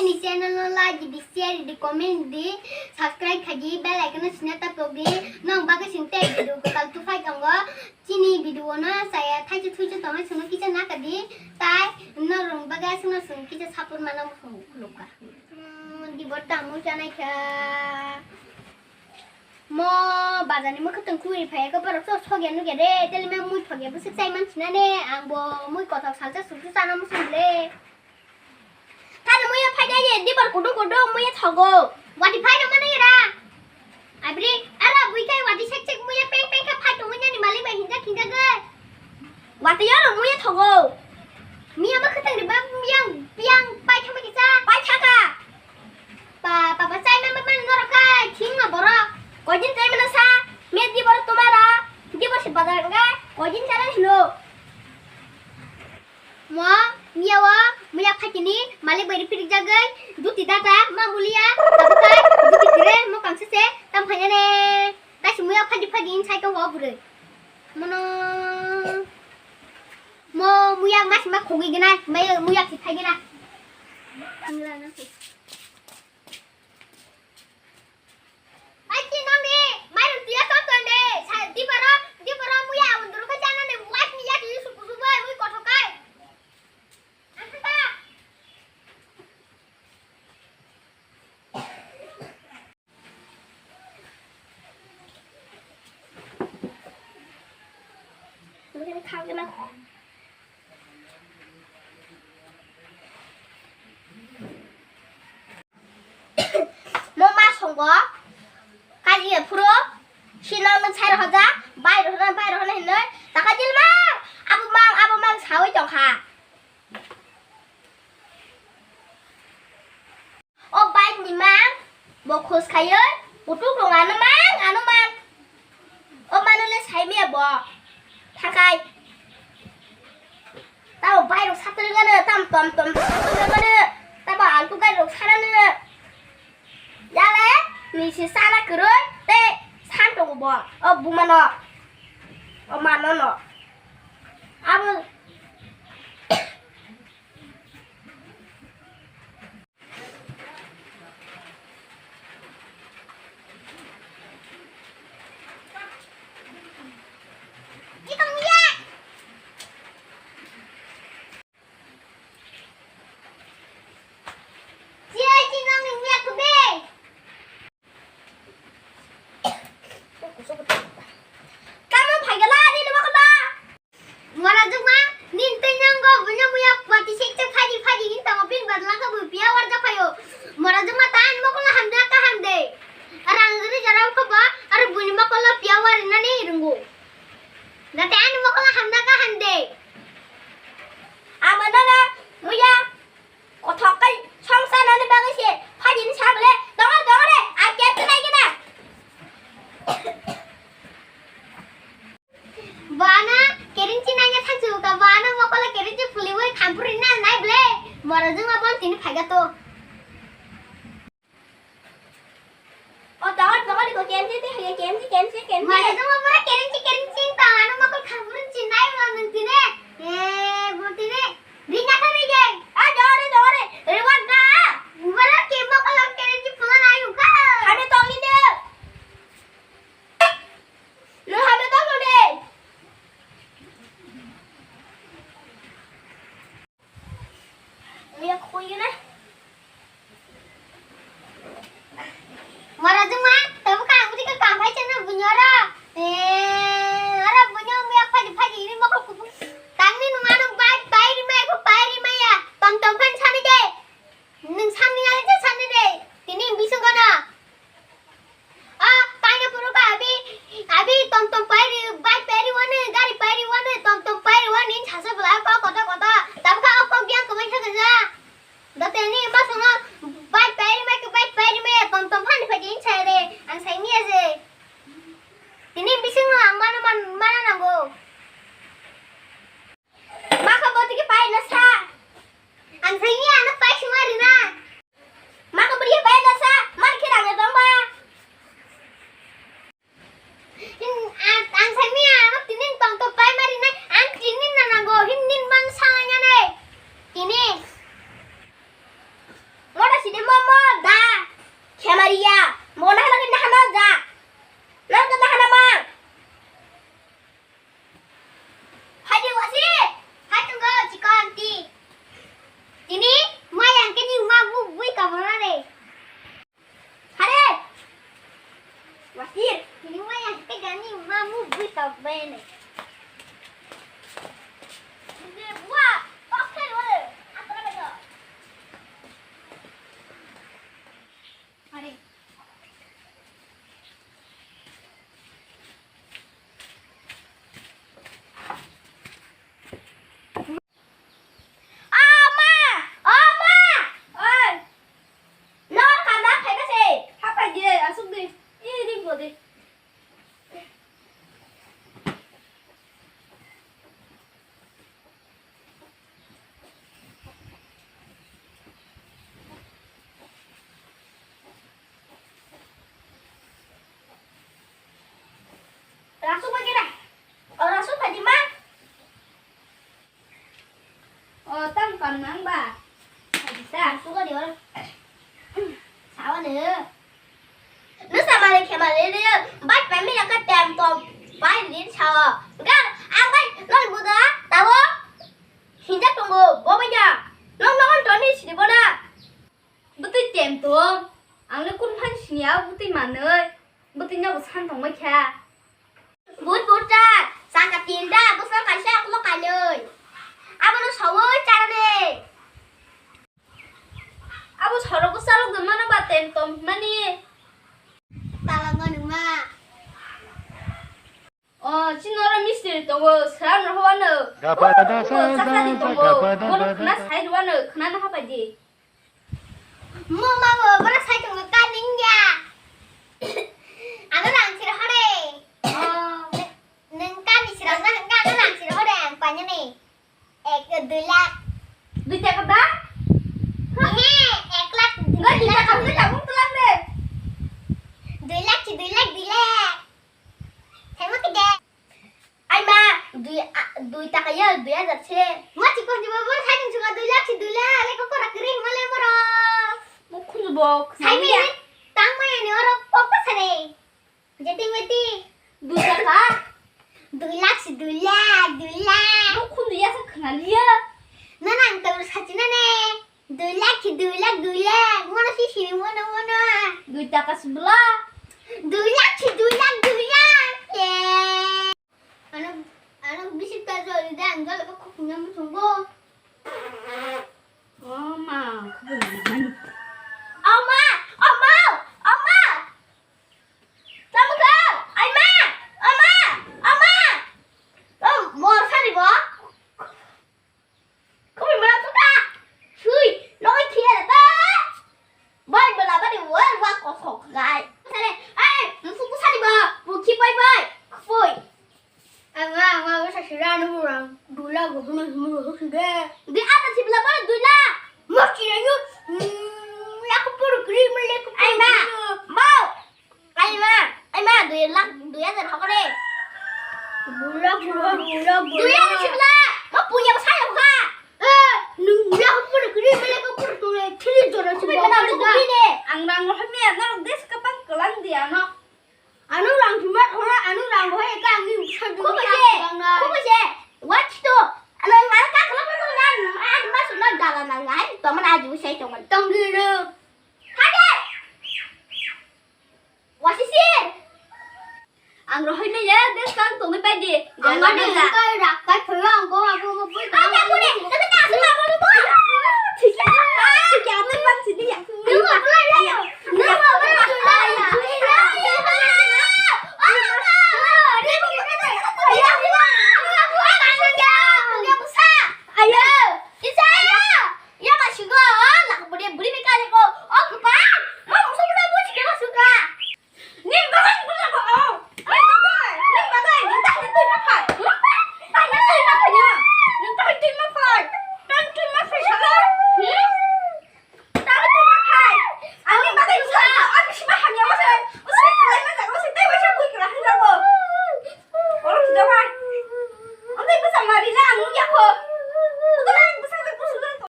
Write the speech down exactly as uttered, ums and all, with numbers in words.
Channel no like di, share di, comment di, subscribe khaidi, bell icon no sina tapok di. Nong bagwi sing tei video kwtal tuphai tongo. Chini video no saya thaisa thuisa tongo, sunu kisa nakadi. Tai norong bagwi aswkno sunu kisa support mana mukhulukha. Hmm, dibor tamu chanai kha. Mo bazar ni mwkhwtwng khugwi phai khe borok so sogya nugya de, teli me mui thogya bwswk chai man sinane, ang bo mui kothok salsa suksu chana muchung le. Tani muya phai de, dibor kudung kudung muya thogo. Wati phai rw mano era. Abri, ara bui kai wati sek sek muya peng peng khe phai tongwi nani malik bai hinjak hinjak ge. Watwi oro muya thogo. Miya ma khwtang riba biyang, biyang pai thangma kisa. Pai thaka. Pa, papa chai ma ma norok kai thing no borok. Koi din chai mana sa. Miya di borok tumara. Di borok si bazar ga. Koi din chai hino. Mo, miya wo, muya phaikini, malik bai ri pirik jagwi, juti data, ma mulia, tabuk kai, juti kire, mo kangse se, tam phainane. Taisi muya phadi phadi in sai tong ho bwrwi. Mono. Mo muya mas ma khogwi gina, mai muya ki phai gina. Ai ti nang ni, mai rung tiya kap kan de. Sa di paro, di paro muya unduru ka jana ne, wai ni yak yusu kusu bai, ui kothok kai. Ang kata. Mo ma songo, kaji ya phuro, sino no sai rohorjak, bai rohorna, bai rohorna hinoi, taka jil mang, abo mang, abo mang sawi tongkha. O bike ni mang, bo khos khaioi, kutuk rong ano mang, ano mang. O mano le sai maya bo, thakai. Tamo bike rok satrwk ano, tam tom tom satrwk ano, tamo altu gari rok sarano. Yale, nisi sana kwrwi, te san tongo bo, o bumano, o mano no. Abo. Tamo phaikhe la, nini mokol la. Mora jukma, nin tei nang go, buino buya pati sekte phadi phadi hin tongo, bini badla khe bui piya warja phaio. Mora jukma ta ani mokol la hamda ka hamde. Rang juri jara phoba, aro buini mokol la piya wari nani rungo. Nate ani mokol la hamda ka hamde. Ama nana, muya. Kothok kai songsa nani bagwi se phajini sa bole dongor dongor re ai ket nai gina. Bana kerinchi nanya thangsu ka bana mokolo kerinchi phuliwi khampuri na nai ble mora juma bon tini phaiga to. O, dawat, dawat, iko, kemsi, ti, hayo, kemsi, kemsi, kemsi. Mane, tamo pura kerinchi, kerinchi, ta, ano, mokol, khaburun, chinai, ma, nung, tine. Eh, bo, tine. Ringa, ta, ringa. A, dawat, dawat, reward, da. Mubara, ke, mokol, kerinchi, pula, na, yuka. Hame, tong, ni, de. Lu, hame, tong, ni, de. Muya khuyu na. Mara juma, tabu ka angri ka kam hai chana bunyara. Eh, ara bunya muya phadi phadi ini mokol kupu. Tangni nung ano bai, bai ri mai ko, bai ri mai ya. Tom tom phan sani de. Nung sani ya je sani de. Tini bisung kana. A, kaina phuru ka abi, abi tom tom pairi, bike pairi wani, gari pairi wani, tom tom pairi wani, sasa bwla kok koto koto, tabukha o kok yang kwbangsa kwsa. Doteni masongo bike pairi mai, bike pairi mai, tom tom phani phai din sai re, ang sai miya je. Tini bising ang mana man, mana nango. Maka botiki pai na sa. Ang sai miya ano pai sima rina. Maka beri pai na sa, mar kira nge dong ba. Hin, ang, ang sai miya, ano tinin tong to pai mari nai, ang tinin na nango, hin nin man sa nanya nai. Tinin. Ngora Nang ba? Sa suka di oro. Sawa ne. Nusa mare khema le le. Bai pa mi ka tem to. Bai din sawa. Ga ang bai non buda. Tawo. Hinja tongo. Bo bai ya. Nong nong toni sini bona. Bwtwi tem tong. Ang le kun phan sini ya bwtwi manwi. Bwtwi no bo san tong bai kha. But but ta, saka tinta, bwswk kaisa, ulo kainwi. Abono sawi charani. Abo sorok bwsarok de mano ba tem tong mani. Talango nungma. O, chini oro mistiri tongo, sram rwhwano. Gapa da da sa da sa da tongo. Gapa da da da. Bono khna sai rwano, khna no hapai di. Mo ma bo, bono sai tongo, ka ningya. Ano rang sir hore. O. Neng kani sirang na hengka ano rang sir hore ang panyani. Ek, dui lakh. Dui taka ba? He, ek lakh, dui lakh. Dui taka ba, tabung tulang de. Dui lakh si, dui lakh, dui lakh. Thaimo kide. Ai ma, dui, a, dui taka ya, dui hajar se. Ma chikon jibo bo, sai nung chunga dui lakh si, dui lakh, le kokora kering male moro. Mo khunju bo, sai mi, tang ma yani oro kokko sare. Jeting beti. Dui taka. Dui lakh si, dui lakh, dui lakh. Mo khunju ya sa khna liya. Na nang tawar sachina ne. Dui lakh si, dui lakh, dui lakh. Mono si sini mono, mono. Dui taka si bla. Dui lakh si, dui lakh, dui lakh. Ye. Ano, ano bisi ta joli da, ang joli ko khuk nyam sungbo. O ma, khuk nyam. O ma, o ma, o ma. Tamo kha, ai ma, o ma, o ma. O mor sari bo. Khumui mala suka. Sui, nokai thia ta. Bai bela bani wal wa kosok gai. Sare, ai, musu kusari ba, bukhi bai bai. Khoi. Ama, ama, wasa sira anu murang. Dula go buno muru husige. Di ada si bela bani dula. Mo sira yu. Mm, aku puru kri mele ku. Ai ma, mau. Ai ma, ai ma, dui lakh, dui hajar hokre. Bulak, bulak, bulak, bulak. Dui hajar sibla, ma punya besar ya buka. Eh, nung bulak pura kiri mele ko pura tule, kiri jora sibla. Mana aku kiri de? Ang rang roh me, ano des kapang kelang dia no. Ano rang cuma, ora ano rang roh ya ka, ang ni bisa dulu. Kuba je, kuba je. Watch to. Ano ngal ka kelang mana ngal, ah, masuk nang dalam nang ngal. Teman aju saya teman. Tonggiru. Hadi. Wasisi. Ang rohoi maya, des kang tongwi pai di. Ang mani hingkai rak kai thoyo, ang kong aku mo pui. Ai, aku ni, tapi tak semua aku pui.